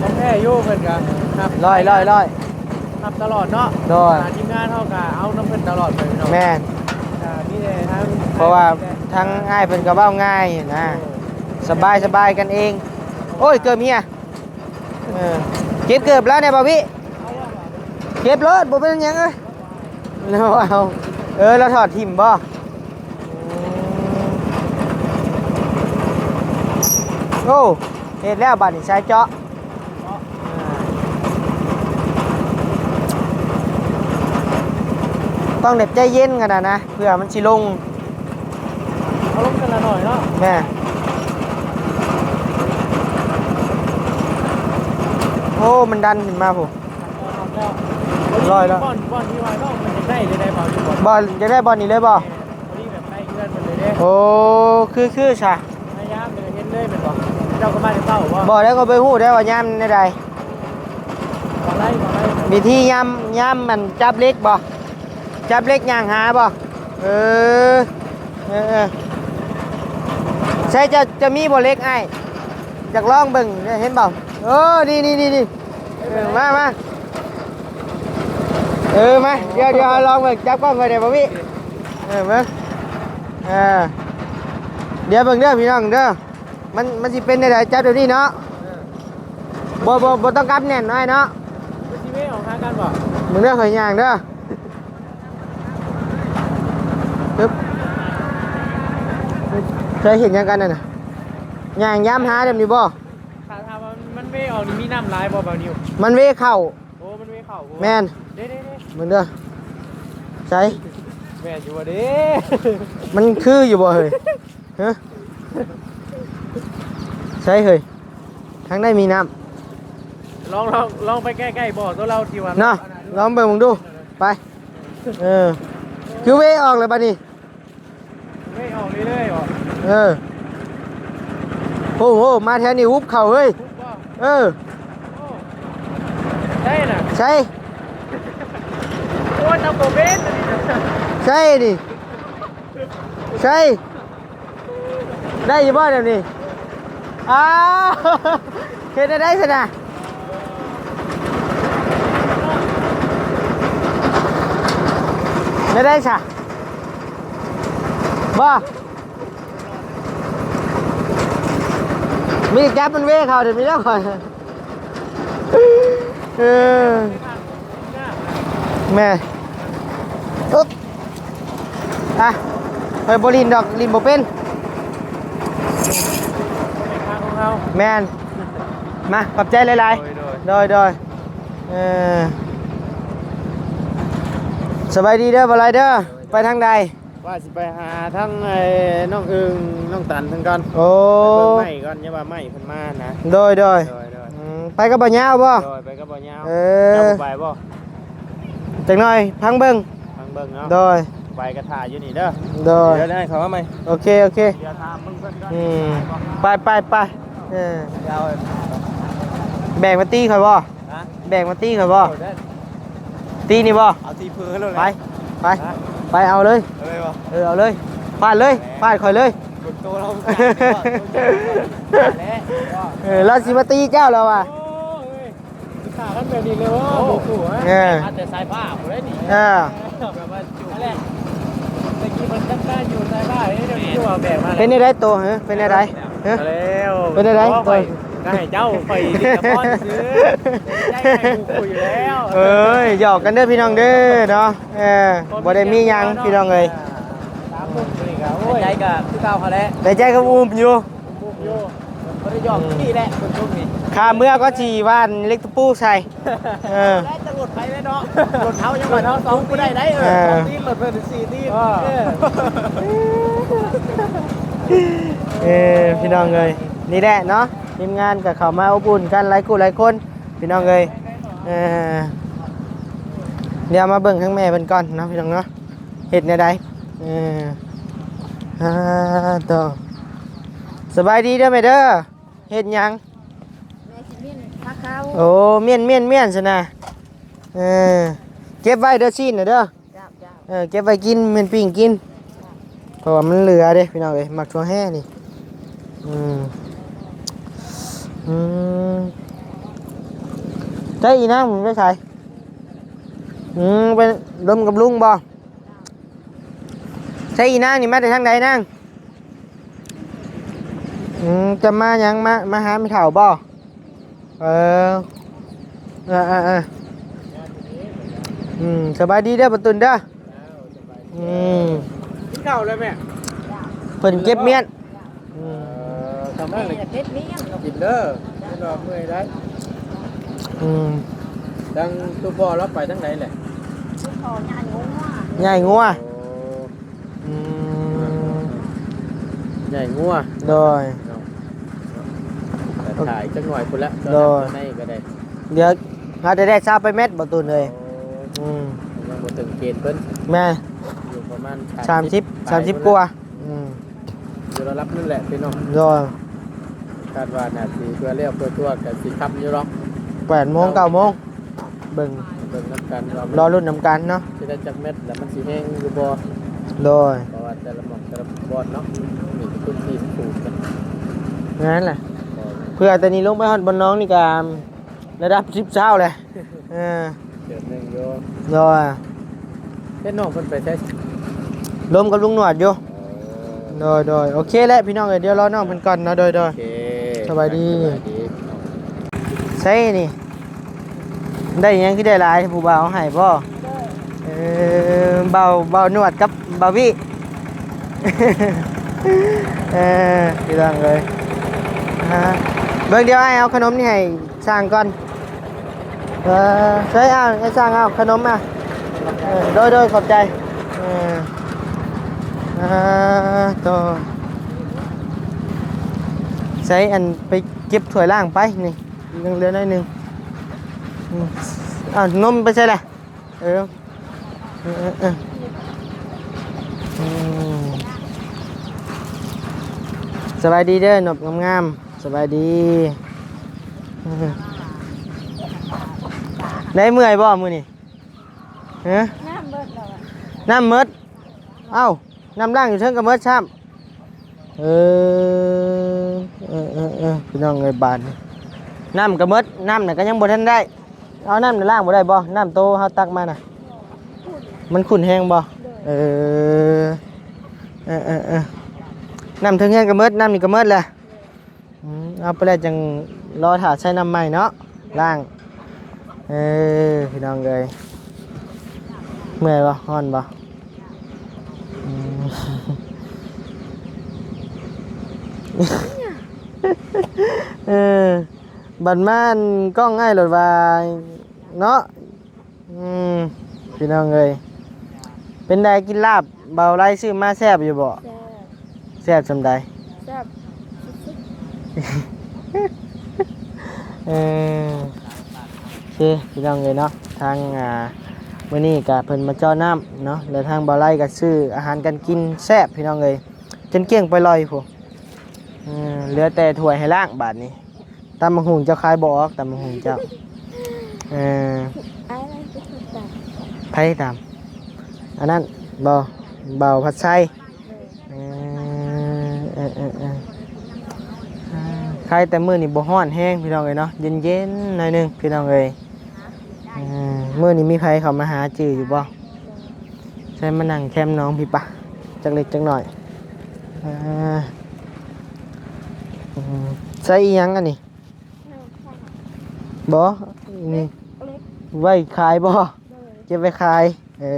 ຂອງແທ້ຢູ່ ເພິ່ນກໍຮັບ ຮ້ອຍ ຮ້ອຍ ຮ້ອຍ ຮັບຕະຫຼອດເນາະ ໂດຍ ອ່າ ທີມງານເຮົາກໍເອົານຳເພິ່ນຕະຫຼອດໄປເນາະ. ແມ່ນ ກໍມີແຕ່ທາງ ເພາະວ່າທາງອ້າຍເພິ່ນກໍເວົ້າງ່າຍນະ ໂດຍ ສະບາຍ ສະບາຍກັນເອງ. ໂອ້ຍ ເກີບເຮຍ. ເອີ ເກັບເກີບລາວແດ່ບ່າວວິ ເກັບໂລດ ບໍ່ເປັນຫຍັງເອີຍ. ລາວເອົາ ເອີ ລາວຖອດຖິ້ມບໍ່? ໂອ້ ເຮັດແລ້ວບາດນີ້ ສາຍເຈາະ ຕ້ອງແບບໃຈເຢັນຂະໜາດນະ ເພື່ອມັນຊິລົງ. ເອົາລົງເທື່ອລະໜ້ອຍເນາະ. ແມ່ນ. ໂອ້ ມັນດັນຂຶ້ນມາພຸ້ນ. ຮ້ອຍແລ້ວ. ບ່ອນ ບ່ອນທີ່ວ່ານ້ອງເພິ່ນຢາກໄດ້ ຢາກໄດ້ບ່ອນ ບ່ອນຢາກໄດ້ບ່ອນນີ້ເລີຍບໍ່? ແມ່ນ ພໍດີແບບໃກ້ເຮືອນເພິ່ນເລີຍເດ້. ໂອ້ ຄື ຄືຊະ. ພະຍາຍາມເລີຍ ເຫັນເລີຍແມ່ນບໍ່? ເຈົ້າກໍມາແຕ່ເຊົ້າບໍ່? ບໍ່ ແລ້ວກໍບໍ່ຮູ້ໄດ້ວ່າຍາມແນວໃດ. ບໍ່ໄດ້ ບໍ່ໄດ້. ວິທີຍາມ ຍາມມັນຈັບເຫຼັກບໍ່? ຈັບເຫຼັກຍ່າງຫາບໍ່? ເອີ ເອີ ເອີ ໃສ ເຈົ້າ ເຈົ້າມີບໍ່ເຫຼັກອ້າຍ? ຢາກລອງເບິ່ງ ເຫັນບໍ່? ເອີ ນີ້ ນີ້ ນີ້ ນີ້ ເອີ ມາ ມາ ເອີ ມາ ດຽວ ດຽວເຮົາລອງເບິ່ງ ຈັບກ້ອງໄວ້ແດ່ບໍ່ມີ ເອີ ເບິ່ງ ເອີ ດຽວເບິ່ງເດີພີ່ນ້ອງເດີ ມັນ ມັນຊິເປັນແນວໃດ ຈັບແບບນີ້ເນາະ ເອີ ບໍ່ ບໍ່ ບໍ່ຕ້ອງກັບແໜ້ນອ້າຍເນາະ ມັນຊິເວອອກຫາກັນບໍ່? ເບິ່ງເດີ ຂ້ອຍຍ່າງເດີ. ປຶບ ເຄີຍເຫັນຫຍັງກັນນັ້ນນະ ຍ່າງຢາມຫາແບບນີ້ບໍ່? ຖ້າ ຖ້າວ່າມັນເວອອກນີ້ ມີນ້ຳຫຼາຍບໍ່ບ່າວນິວ? ມັນເວເຂົ້າ. ໂອ້ ມັນເວເຂົ້າ. ໂອ້ ແມ່ນ. ເດ້ ເດ້ ເດ້ ເບິ່ງເດີ ໃສ ແມ່ນຢູ່ບໍ່ເດ້? ມັນຄືຢູ່ບໍ່ເຮີ້ຍ? ຮະ ໃສເຮີ້ຍ? ທາງໃດມີນ້ຳ? ລອງ ລອງ ລອງໄປໃກ້ໆບໍ່ ຕົວລາວທີ່ວ່າເນາະ ລອງເບິ່ງເບິ່ງດູ ໄປ. ເອີ ຄືເວອອກແລ້ວບັດນີ້ ເວອອກເລື້ອຍໆບໍ່? ເອີ ໂອ້ໂຫ ມາແຖວນີ້ຫຸບເຂົ້າເຮີ້ຍ ຫຸບບໍ່? ເອີ ໂອ້ ໃຊ່ນະ ໃຊ່ ໂອ້ຍ ຕຳບໍ່ເປັນ ໃຊ່ນີ້ ໃຊ່ ໄດ້ຢູ່ບໍ່ແນວນີ້? ອ້າວ ເຮັດແນວໃດຊັ້ນນະ? ແນວໃດຊະ? ບໍ່ ມີຈັບມັນເວເຂົ້າ ດຽວມີແລ້ວຂ້ອຍ. ເອີ ແມ່ນ ອຶບ ອ່ະ ຂ້ອຍບໍ່ຫຼິ້ນດອກ ຫຼິ້ນບໍ່ເປັນ ແມ່ນ ມາ ຂອບໃຈຫຼາຍໆ ໂດຍ ໂດຍ ໂດຍ ເອີ ສະບາຍດີເດີ ບໍ່ຫຼາຍເດີ ໄປທາງໃດ? ວ່າຊິໄປຫາທັງໄອ້ນ້ອງອຶ່ງ ນ້ອງຕັນເພິ່ນກ່ອນ ໂອ້ ໄປເບິ່ງໄມ້ກ່ອນ ຢ່າວ່າໄມ້ເພິ່ນມານະ ໂດຍ ໂດຍ ໂດຍ ໂດຍ ອືມ ໄປກັບບ່າວຍາວບໍ່? ໂດຍ ໄປກັບບ່າວຍາວ ເອີ ເຈົ້າບໍ່ໄປບໍ່? ຈັກໜ້ອຍ ຟັງເບິ່ງ ຟັງເບິ່ງເນາະ ໂດຍ ໄປກໍຖ້າຢູ່ນີ້ເດີ ໂດຍ ດຽວໄດ້ເຂົ້າມາໃໝ່ ໂອເຄ ໂອເຄ ດຽວຖາມເບິ່ງເພິ່ນກ່ອນ ອືມ ໄປ ໄປ ໄປ ເອີ ດຽວ ແບກມາຕີຂ້ອຍບໍ່? ຮະ ແບກມາຕີຂ້ອຍບໍ່? ໂອ້ ໄດ້ ຕີນີ້ບໍ່? ເອົາຕີເພີໂລດ ໄປ ໄປ ຮະ ໄປເອົາເລີຍ ເອົາເລີຍບໍ່? ເອີ ເອົາເລີຍ ຟາດເລີຍ ແໝ ຟາດຂ້ອຍເລີຍ ເບິ່ງໂຕລາວ ເອີ ລາວຊິມາຕີເຈົ້າແລ້ວວ່າ ໂອ້ຍ ຂ້າກັນແບບນີ້ເລີຍ ໂອ້ ບໍ່ຮູ້ ເອີ ມາແຕ່ສາຍຟ້າພຸ້ນເດ້ນີ້ ເອີ ແບບວ່າຈຸ ນັ້ນແຫຼະ ແຕ່ກີ້ເພິ່ນຈັດການຢູ່ສາຍຟ້າ ເອີ ດຽວນີ້ຄືວ່າແບກມາ ເປັນແນວໃດໂຕ ເອີ ເປັນແນວໃດ? ຮະ ແລ້ວ ເປັນຈັ່ງໃດ? ໂອ້ຍ ໂຕ ກໍໃຫ້ເຈົ້າ ຂ້ອຍນີ້ກໍພໍຊື່ ໃຈໃຫ້ໝູ່ຄຸຍຢູ່ແລ້ວ ເອີຍ ຫຍອກກັນເດີພີ່ນ້ອງເດີເນາະ ເອີ ບໍ່ໄດ້ມີຫຍັງພີ່ນ້ອງເອີຍ ຕາມໝູ່ນີ້ກໍ ໂອ້ຍ ໃນໃຈກໍຄືເກົ່າຫັ້ນແຫຼະ ໃນໃຈກໍອຸ້ມຢູ່ ອຸ້ມຢູ່ ບໍ່ໄດ້ຫຍອກ ອືມ ນີ້ແຫຼະຄົນຊົມນີ້ ຂ້າເມືອກໍຊິຫວ່ານເຫຼັກຕະປູໃສ່ ເອີ ແລ້ວຈະລົດໄປແລ້ວເນາະ ລົດເຮົາຍັງວ່າເນາະ ສອງຜູ້ໃດໄດ້ ເອີ ເອີ ສອງຕີນ ລົດເພິ່ນສີ່ຕີນ ເອີ ເອີ ເອີ ພີ່ນ້ອງເອີຍ ນີ້ແຫຼະເນາະ ທີມງານກໍເຂົ້າມາອົບອຸ່ນກັນຫຼາຍຄູ່ຫຼາຍຄົນ ພີ່ນ້ອງເອີຍ ເອີ ດຽວມາເບິ່ງທາງແມ່ເພິ່ນກ່ອນເນາະ ພີ່ນ້ອງເນາະ ເຮັດແນວໃດ ເອີ ອ່າ ໂຕ ສະບາຍດີເດີແມ່ເດີ ເຮັດຫຍັງ? ແມ່ຊິມ້ຽນຜ້າຂາວ ໂອ້ ມ້ຽນ ມ້ຽນ ມ້ຽນຊັ້ນນະ ເອີ ເກັບໄວ້ເດີຊີ້ນນະເດີ ເຈົ້າ ເຈົ້າ ເອີ ເກັບໄວ້ກິນ ມ້ຽນປີ້ງກິນ ເພາະວ່າມັນເຫຼືອເດ້ພີ່ນ້ອງເອີຍ ໝາກຖົ່ວແຮ່ນີ້ ອືມ ອືມ ໃຈອີນາງມັນໄປໃສ? ອືມ ໄປລົມກັບລຸງບໍ່? ໃສອີນາງນີ້ມາແຕ່ທາງໃດນາງ? ອືມ ຈະມາຫຍັງ? ມາ ມາຫາແມ່ເຖົ້າບໍ່? ເອີ ເອີ ເອີ ເອີ ອືມ ສະບາຍດີເດີ ປະຕຸນເດີ ອືມ ກິນເຂົ້າແລ້ວແມ່? ເພິ່ນເກັບມ້ຽນ ອືມ ເອີ ທຳນັ້ນແຫຼະ ແມ່ເຮັດມ້ຽນ ກິນເດີ ກິນແລ້ວເມື່ອຍໄດ໋ ອືມ ທາງຕົວພໍ່ລາວໄປທາງໃດແຫຼະ? ຕົວພໍ່ຍ້າຍງົວ ຍ້າຍງົວ ໂອ້ ອືມ ໃຫຍ່ງົວ ໂດຍ ເນາະ ແຕ່ຖ່າຍຈັກໜ່ອຍພຸ້ນແຫຼະ ໂດຍ ໃນກໍໄດ້ ດຽວຫາແຕ່ໄດ້ຊາວປາຍແມັດບໍ່ຕູນເອີຍ ໂອ້ ອືມ ຍັງບໍ່ເຖິງເກນເພິ່ນ ແມ່ນ ຢູ່ປະມານສາມສິບ ສາມສິບ ສາມສິບກວ່າ ອືມ ຢູ່ລະດັບນັ້ນແຫຼະພີ່ນ້ອງ ໂດຍ ຄາດວ່າໜ້າຊິເພື່ອແລ້ວເພື່ອຕົວະກໍຊິຄ່ຳຢູ່ດອກ ແປດໂມງ ເກົ້າໂມງ ເບິ່ງ ເບິ່ງນຳກັນວ່າມັນ ລໍລຸ້ນນຳກັນເນາະ ຊິໄດ້ຈັກແມັດ ແລ້ວມັນຊິແຮງຫຼືບໍ່ ໂດຍ ເພາະວ່າແຕ່ລະໝ່ອງແຕ່ລະບ່ອນເນາະ ມີພື້ນທີ່ສູງກັນ ນັ້ນແຫຼະ ເພື່ອແຕ່ນີ້ລົງໄປຮອດບ່ອນນ້ອງນີ້ກໍລະດັບສິບຊາວແຫຼະ ເອີ ເຕີບໜຶ່ງຢູ່ ໂດຍ ເຫັນນ້ອງເພິ່ນໄປໃສ? ລົມກັບລຸງໜວດຢູ່ ເອີ ໂດຍ ໂດຍ ໂອເຄແຫຼະພີ່ນ້ອງເອີຍ ດຽວລໍນ້ອງເພິ່ນກ່ອນເນາະ ໂດຍ ໂດຍ ໂອເຄ ສະບາຍດີ ສະບາຍດີ ໃສນີ້ ໄດ້ຫຍັງຄືໄດ້ຫຼາຍ ຜູ້ບ່າວເອົາໃຫ້ບໍ່? ເອີ ບ່າວ ບ່າວໜວດກັບບ່າວວິ ເອີ ພີ່ນ້ອງເອີຍ ອ່າ ເບິ່ງ ດຽວອ້າຍເອົາຂະໜົມນີ້ໃຫ້ຊ່າງກ່ອນ ເອີ ໃຊ້ ອ້າຍ ໃຫ້ຊ່າງເອົາຂະໜົມມາ ເອີ ໂດຍ ໂດຍ ຂອບໃຈ ເອີ ອ່າ ໂຕ ອື ໃສ່ ອັນ ໄປເກັບຖ້ວຍລ້າງໄປ ນີ້ ຍັງເຫຼືອໜ້ອຍໜຶ່ງ. ອືມ ອ້າວ ນົມໄປໃສລະ? ເອີ ເອີ ເອີ ເອີ ອືມ ສະບາຍດີເດີ ນົບງາມໆ ສະບາຍດີ. ເອີ ໄດ້ເມື່ອຍບໍ່ມື້ນີ້? ຮະ? ນ້ຳເບິດແລ້ວອະ ນ້ຳເບິດ. ເອົ້າ ນ້ຳລ້າງຢູ່ເທິງກໍເບິດຊ້ຳ. ເອີ ເອີ ເອີ ເອີ ພີ່ນ້ອງເອີຍ ບາດນີ້ນ້ຳກໍເບິດ ນ້ຳນະກໍຍັງບໍ່ທັນໄດ້. ເອົານ້ຳນະລ້າງບໍ່ໄດ້ບໍ່? ນ້ຳໂຕເຮົາຕັກມານະ ມັນຂຸ້ນແຮງບໍ່? ເອີ ເອີ ເອີ ເອີ ນ້ຳເທິງເຮືອນກໍເບິດ ນ້ຳນີ້ກໍເບິດແຫຼະ. ອືມ ເອົາໄປແລ້ວຈັ່ງລໍຖ້າໃຊ້ນ້ຳໃໝ່ເນາະ ລ້າງ. ເອີ ພີ່ນ້ອງເອີຍ ເມື່ອຍບໍ່? ຮ້ອນບໍ່? ອືມ ເອີ ບັດມາອັນກ້ອງອ້າຍໂລດວ່າເນາະ. ອືມ ພີ່ນ້ອງເອີຍ ເປັນໃດ ກິນລາບເບົາໄລຊື້ມາແຊບຢູ່ບໍ່? ແຊບ ແຊບສ່ຳໃດ? ແຊບສຸດໆ. ເອີ ໂອເຄ ພີ່ນ້ອງເອີຍເນາະ ທາງ ອ່າ ມື້ນີ້ກະເພິ່ນມາເຈາະນ້ຳເນາະ ແລະທາງເບົາໄລກະຊື້ອາຫານການກິນແຊບ ພີ່ນ້ອງເອີຍ ຈົນກ້ຽງປະລ່ອຍພຸ້ນ. ເອີ ເຫຼືອແຕ່ຖ້ວຍໃຫ້ລ້າງບາດນີ້. ຕຳບັກຫຸ່ງເຈົ້າຂາຍບໍ່ອອກ ຕຳບັກຫຸ່ງເຈົ້າ. ເອີ ອ້າຍໄປຕິດຕາມ ໃຜຕາມ ອັນນັ້ນບໍ່? ບ່າວພັດໄຊ. ເອີ ເອີ ເອີ ເອີ ເອີ ຂາຍແຕ່ມື້ນີ້ບໍ່ຮ້ອນແຮງ ພີ່ນ້ອງເອີຍເນາະ ເຢັນໆ ໜ້ອຍໜຶ່ງ ພີ່ນ້ອງເອີຍ. ເອີ ມື້ນີ້ມີໃຜເຂົ້າມາຫາຈື່ຢູ່ບໍ່? ໃສ່ມານັ່ງແຄມນ້ອງພີ້ປະ ຈັກເລັກຈັກໜ້ອຍ. ເອີ ອືມ ໃສ່ອີ່ຫຍັງອັນນີ້? ບໍ່ ນີ້ ເລັກ ເລັກ ໄວ້ຂາຍບໍ່? ໂດຍ ເກັບໄວ້ຂາຍ. ເອີ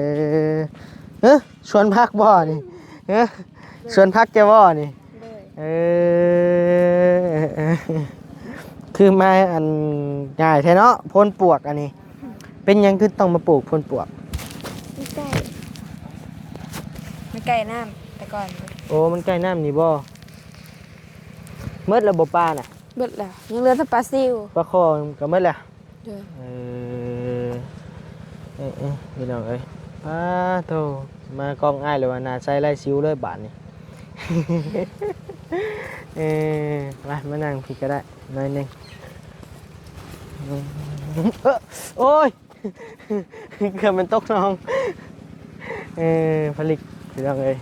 ເອີ ສວນຜັກບໍ່ນີ້? ເອີ ໂດຍ ສວນຜັກເຈົ້າບໍ່ນີ້? ໂດຍ ເອີ ເອີ ເອີ ຄືມາອັນງ່າຍແທ້ເນາະ ໂພນປວກອັນນີ້. ເປັນຫຍັງຄືຕ້ອງມາປູກໂພນປວກ? ມັນໃກ້ ມັນໃກ້ນ້ຳແຕ່ກ່ອນ. ໂອ້ ມັນໃກ້ນ້ຳນີ້ບໍ່? ໝົດແລ້ວບໍ່ປານະ? ເບິດແລ້ວ ຍັງເຫຼືອແຕ່ປາຊິວ ປາຄໍກໍໝົດແລ້ວ. ໂດຍ ເອີ ເອີ ເອີ ພີ່ນ້ອງເອີຍ ປາໂທ ມາກ້ອງອ້າຍແລ້ວວ່າໜ້າໃສໄລ່ຊິວເລີຍບາດນີ້. ເອີ ມາ ມານັ່ງພີ້ກໍໄດ້ໜ້ອຍໜຶ່ງ. ເອີ ໂອ້ຍ ເກືອບແມ່ນຕົກໜອງ. ເອີ ຜະລິກ ພີ່ນ້ອງເອີຍ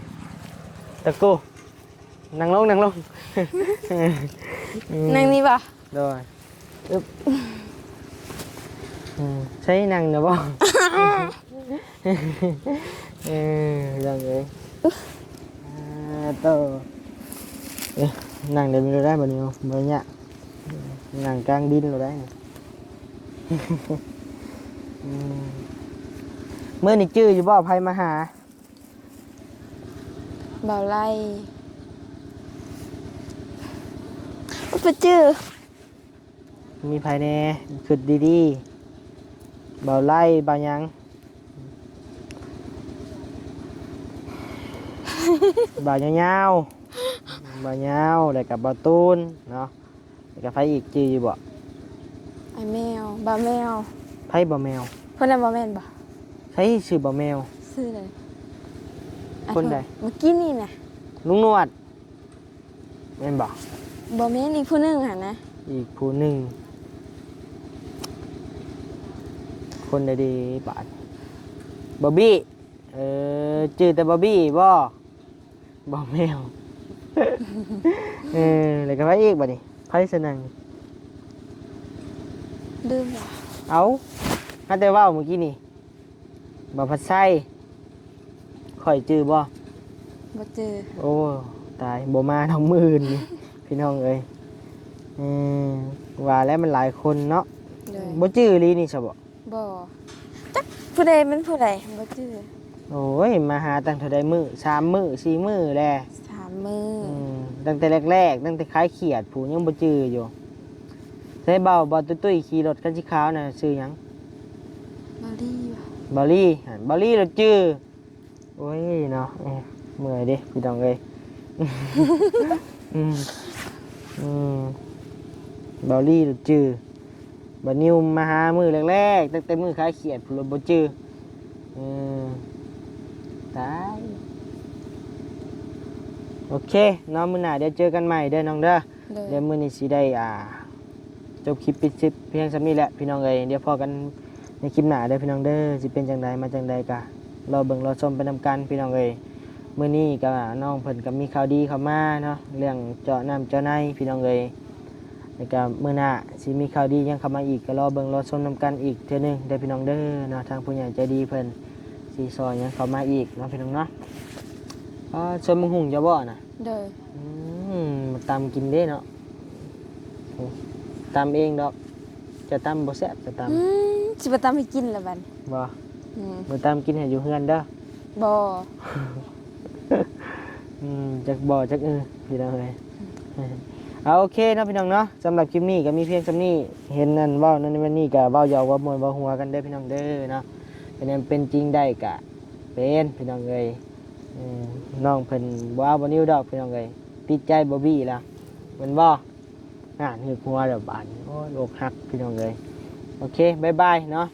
ຕະໂກ ນັ່ງລົງ ນັ່ງລົງ. ອືມ ນັ່ງນີ້ບໍ່? ໂດຍ ອຶບ ອືມ ໃຊ້ນັ່ງນະບໍ່? ເອີ ພີ່ນ້ອງເອີຍ ອ່າ ໂຕ ເອີ ນັ່ງໄດ້ບໍ່ໄດ້ບາດນີ້ ບໍ່ຍາກ ນັ່ງກາງດິນໂລດໄດ້. ອືມ ມື້ນີ້ຈື່ຢູ່ບໍ່ ໃຜມາຫາ? ບ່າວໄລ່ ບໍ່ຈື່. ມີໃຜແດ່? ຄິດດີໆ ບ່າວໄລ່ ບ່າວຫຍັງ? ບ່າວຍາວໆ ບ່າວຍາວ ແລ້ວກໍບ່າວຕູນເນາະ. ແລ້ວກໍໃຜອີກ ຈື່ຢູ່ບໍ່? ອ້າຍແມວ ບ່າວແມວ. ໃຜບ່າວແມວ? ຄົນນັ້ນບໍ່ແມ່ນບໍ່? ໃຜຊື່ບ່າວແມວ? ຊື່ໃດ? ຄົນໃດ? ມື້ກີ້ນີ້ນະ ລຸງໜວດ ແມ່ນບໍ່? ບໍ່ແມ່ນ ອີກຜູ້ໜຶ່ງຫັ້ນນະ. ອີກຜູ້ໜຶ່ງ ຄົນໃດເດບາດ? ບອບບີ້. ເອີ ຈື່ແຕ່ບອບບີ້ບໍ່? ບ່າວແມວ. ເອີ ແລ້ວກໍໃຜອີກບາດນີ້? ໃຜສະນັ່ງ? ລືມລະ. ເອົ້າ ຫາແຕ່ເວົ້າມື້ກີ້ນີ້ ບ່າວພັດໄຊ. ຂ້ອຍຈື່ບໍ່? ບໍ່ຈື່. ໂອ້ ຕາຍ ບໍ່ມາດອກມື້ອື່ນນີ້ ພີ່ນ້ອງເອີຍ. ເອີ ວ່າແລ້ວມັນຫຼາຍຄົນເນາະ. ໂດຍ. ບໍ່ຈື່ອີ່ຫຼີນີ້ຊະບໍ່? ບໍ່ ຈັກຜູ້ໃດແມ່ນຜູ້ໃດ ບໍ່ຈື່. ໂອ້ຍ ມາຫາຕັ້ງເທົ່າໃດມື້? ສາມມື້ ສີ່ມື້ແຫຼະ. ສາມມື້. ອືມ ຕັ້ງແຕ່ແລກໆ ຕັ້ງແຕ່ຂາຍຂຽດພຸ້ນ ຍັງບໍ່ຈື່ຢູ່. ໃສ ເບົາ ເບົາຕຸ້ຍໆ ຂີ່ລົດຄັນສີຂາວນະ ຊື່ຫຍັງ? ເບົາລີ. ເບົາລີ ເບົາລີລະຈື່. ໂອ້ຍເນາະ ເອີ ເມື່ອຍເດ້ພີ່ນ້ອງເອີຍ. ອືມ ອືມ ເບົາລີ້ລະຈື່ ບ່າວນິວມາຫາມື້ແລກໆ ຕັ້ງແຕ່ມື້ຄາຍຂຽດພຸ້ນລະບໍ່ຈື່. ເອີ ຕາຍ ໂອເຄເນາະ ມື້ໜ້າດຽວເຈີກັນໃໝ່ເດີນ້ອງເດີ. ໂດຍ ດຽວມື້ນີ້ຊິໄດ້ ອ່າ ຈົບຄລິບປິດຄລິບພຽງສ່ຳນີ້ແຫຼະພີ່ນ້ອງເອີຍ. ດຽວພໍ້ກັນໃນຄລິບໜ້າເດີພີ່ນ້ອງເດີ. ຊິເປັນຈັ່ງໃດມາຈັ່ງໃດກະລໍເບິ່ງລໍຊົມໄປນຳກັນພີ່ນ້ອງເອີຍ. ມື້ນີ້ກະນ້ອງເພິ່ນກະມີຂ່າວດີເຂົ້າມາເນາະ ເລື່ອງເຈາະນ້ຳເຈາະໃນພີ່ນ້ອງເອີຍ. ແລ້ວກະມື້ໜ້າຊິມີຂ່າວດີຫຍັງເຂົ້າມາອີກ ກະລໍເບິ່ງລໍຊົມນຳກັນອີກເທື່ອໜຶ່ງເດີພີ່ນ້ອງເດີເນາະ. ທາງຜູ້ໃຫຍ່ໃຈດີເພິ່ນຊິຊ່ອຍຫຍັງເຂົ້າມາອີກເນາະພີ່ນ້ອງເນາະ. ອໍ ສວນບັກຫຸ່ງເຈົ້າບໍ່ນະ? ໂດຍ ອືມ ຕຳກິນເດ້ເນາະ. ໂອ້ ຕຳເອງດອກ ຈະຕຳບໍ່ແຊບ ຈະຕຳ. ອືມ ຊິໄປຕຳໃຫ້ກິນລະບັດນີ້. ບໍ່ ອືມ ມື້ຕຳກິນໃຫ້ຢູ່ເຮືອນເດີ. ບໍ່ ອືມ ຈັກບໍ່ຈັກ ເອີ ພີ່ນ້ອງເອີຍ. ເອົາ ໂອເຄເນາະພີ່ນ້ອງເນາະ. ສຳລັບຄລິບນີ້ກະມີພຽງສ່ຳນີ້ ເຫັນອັນເວົ້ານັ້ນແມ່ນນີ້ກະເວົ້າຢອກເວົ້າມ່ວນເວົ້າຫົວກັນເດີພີ່ນ້ອງເດີເນາະ. ເປັນອັນເປັນຈິງໄດ້ກະເປັນພີ່ນ້ອງເອີຍ. ເອີ ນ້ອງເພິ່ນບໍ່ເອົາບ່າວນິວດອກພີ່ນ້ອງເອີຍ ຕິດໃຈບ່າວບີລະແມ່ນບໍ່? ຫັ້ນ ຫຶກຫົວແລ້ວບາດນີ້ ໂອ້ຍ ອົກຫັກພີ່ນ້ອງເອີຍ. ໂອເຄ ບາຍບາຍເນາະ.